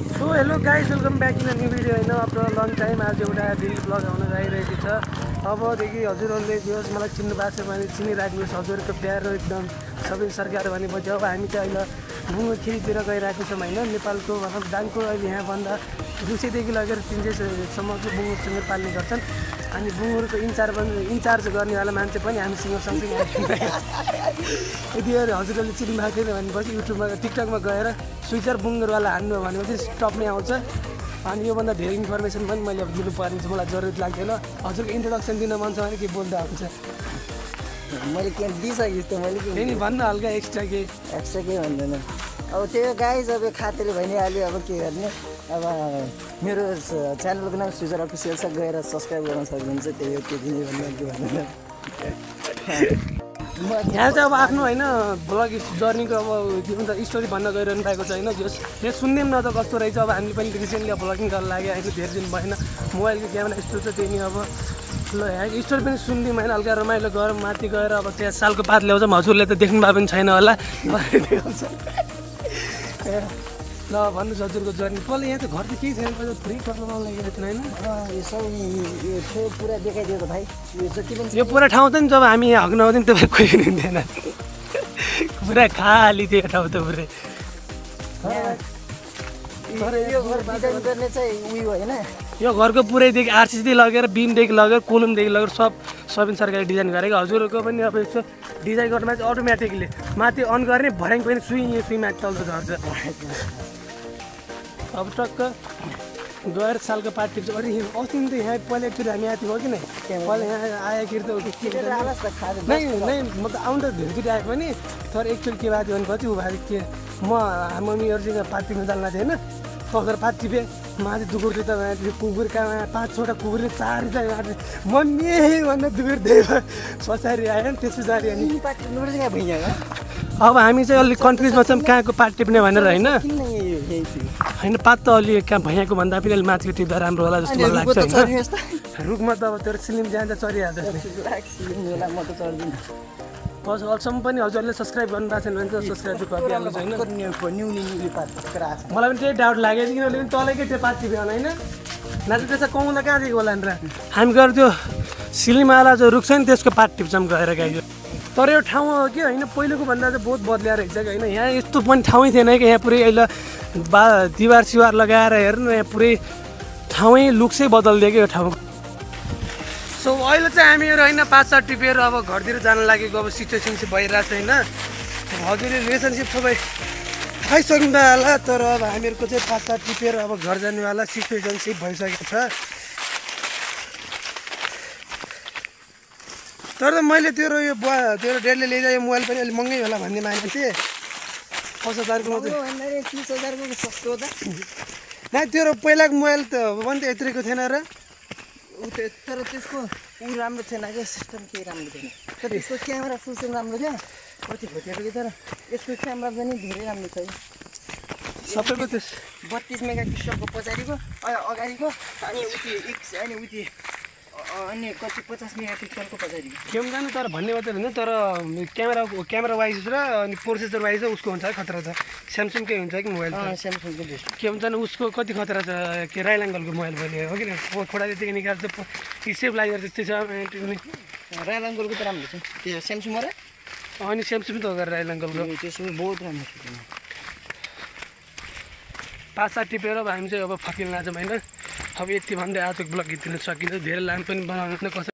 So hello guys welcome back in new video होइन after long time आज एउटा daily blog आउन गइरहेको छ। अबदेखि हजुरहरूले जोस् मलाई चिन्नु भएको छ भने चिनिराख्नुहोस्, हजुरहरूको प्यारो एकदम सबै सरकार भनेपछि अब हामी चाहिँ अहिले बुङ्गुर खेतीतिर गइरहेको छौँ होइन। नेपालको मतलब दाङको अहिले यहाँभन्दा 200देखि लगेर 300सम्मको बुङ्गुर सुँगुर पाल्ने गर्छन्। अनि बुङ्गुरको इन्चार्ज गर्नेवाला मान्छे पनि हामीसँग सँगसँगै यदि हजुरहरूले चिन्नु भएको थिएन भनेपछि युट्युबमा टिकटकमा गएर स्विचर बुङ्गुरवाला हान्नु भनेपछि टपमै आउँछ। अनि योभन्दा धेरै इन्फर्मेसन पनि मैले अब दिनुपर्ने छ, मलाई जरुरत लाग्दैन। हजुरको इन्ट्रोडक्सन दिन मन छ भने के बोल्दा हुन्छ? मैले के दिइसकेँ त मैले त्यही नि भन्न हल्का एक्स्ट्रा केही भन्दैन। अब त्यो गाइज अब खातेले भनिहाल्यो, अब के गर्ने। अब मेरो च्यानलको नाम स्विचर अफिसियल छ, गएर सब्सक्राइब गर्न सक्नुहुन्छ। त्यही हो, त्यति नै भन्नु के भन्दैन। यहाँ चाहिँ अब आफ्नो होइन ब्लग जर्नीको अब के भन्छ स्टोरी भन्न गइरहनु भएको छ होइन। यो सुन्ने पनि न त कस्तो रहेछ। अब हामीले पनि रिसेन्टली ब्लगिङ गर्न लाग्यो होइन, धेरै दिन भएन। मोबाइलको क्यामेरा यस्तो छ त्यही नि अब ल यहाँ स्टोरी पनि सुनिदिउँ होइन। हल्का रमाइलो गरौँ, माथि गएर अब त्यहाँ सालको पात ल्याउँछ। हजुरले त देख्नु भएको पनि छैन होला। ल भन्नुहोस् हजुरको जर्नी। पहिला यहाँ त घर त केही छैन, फ्री पर्न लागिरहेको थिएन होइन। यो सबै यो पुरा देखाइदियो त भाइ। यो जति पनि यो पुरा ठाउँ त नि जब हामी यहाँ हग्न आउँथ्यौँ तपाईँ कोही पनि हुन्थेन। पुरा खाली थियो ठाउँ त पुरै। तर यो घर डिजाइन गर्ने चाहिँ उयो होइन, यो घरको पुरैदेखि आरसिसीदेखि लगेर बिमदेखि लगेर कोलुमदेखि लगेर सबै सरकारले डिजाइन गरेको। हजुरहरूको पनि अब यसो डिजाइन गर्नुमा चाहिँ अटोमेटिकली माथि अन गर्ने भर्याङ पनि सुईमा चल्दो झर्छ। अब टक्क गएर सालको पार्टी टिप्छ। अरे अस्ति त यहाँ पहिला एकचोटि हामी आएको थियो कि नै, पहिला यहाँ आएखेरि त नै म त आउनु त धेरैचोटि आएको पनि, तर एकचोटि के भएको थियो भने पछि ऊ भएको के म मम्मीहरूसँग पात टिप्नु जानु लाग्थेँ होइन। पखेर पात टिपेँ, माथि दुगुर थियो त कुकुर कहाँ 5-6वटा कुकुरले चारिँदै मम्मी भनेर दुगुर दियो पछाडि आयो नि। त्यस पछाडि अनि अब हामी चाहिँ अलिक कन्फ्युजमा छौँ कहाँको पात टिप्ने भनेर होइन। होइन पात त अलि कहाँ भैयाको भन्दा पनि अलिक माथिको टिप्दा राम्रो होला जस्तो मलाई लाग्छ होइन। रुखमा त अब त्यो सिलिम जान्छ चढिहाल्छ। बस अहिलेसम्म पनि हजुरले सब्सक्राइब गर्नु भएको छैन भने त सब्सक्राइब चाहिँ गरिहाल्नु छैन। मलाई पनि त्यही डाउट लाग्यो किनभने पनि तलैकै त्यो पात टिप्यो होला होइन। नाच्नु त्यसो कमाउँदा कहाँदेखि होला नि र हामी गएर त्यो सिलिमवाला जो रुख छ नि त्यसको पात टिप्छौँ गएर गाइयो। तर यो ठाउँ हो कि होइन पहिलेको भन्दा चाहिँ बहुत बदलिएर रहेछ कि होइन। यहाँ यस्तो पनि ठाउँै थिएन कि यहाँ पुरै अहिले दिवार सिवार लगाएर हेर्नु यहाँ पुरै ठाउँै लुक चाहिँ बदलिदियो कि यो ठाउँ। सो अहिले चाहिँ हामीहरू होइन 5-7 टिपेर अब घरतिर जान लागेको अब सिचुएसन चाहिँ भइरहेको छ होइन। हजुरले रिलेसनसिप सबै खाइसक्नु होला, तर अब हामीहरूको चाहिँ 5-7 टिपेर अब घर जानेवाला सिचुएसनसिप भइसकेको छ। तर मैले तेरो यो डेढले ल्याइदिए यो मोबाइल पनि अलिक महँगै होला भन्ने मानेको थिएँ। 50,000को मात्रै नै। तेरो पहिलाको मोबाइल त पनि त यत्रोको थिएन र। तर त्यसको राम्रो थिएन क्या, सिस्टम केही राम्रो थिएन। तर त्यसको क्यामेरा सिस्टम राम्रो थियो, कति खोटेको कि। तर यसको क्यामेरा पनि धेरै राम्रो छ। सबैको त्यस 32 मेगापिक्सलको पछाडिको अगाडिको अनि अनि कति 50 मेगापिक्सलको पछाडिको गेम जानु। तर भन्ने मात्रै होइन, तर क्यामेरा वाइज र अनि प्रोसेसर वाइज उसको हुन्छ खतरा छ। स्यामसङकै हुन्छ कि मोबाइल स्यामसङको बेस्ट के भन्छ उसको कति खतरा छ के राइल एङ्गलको मोबाइल पनि हो कि खोडा त्यतिकै निकाल्छ सेफ लाइजर जस्तै छ। राइल एङ्गलको त राम्रो छ त्यो स्यामसङ र अनि स्यामसङ त हो राइल एङ्गलको त्यसमा बहुत राम्रो छ। 5-7 टिपेर अब हामी चाहिँ अब फकिन लाग्छौँ होइन। अब यति भन्दै आजको ब्लग यति नै सकिन्छ। धेरै लाम पनि बनाउनु कसै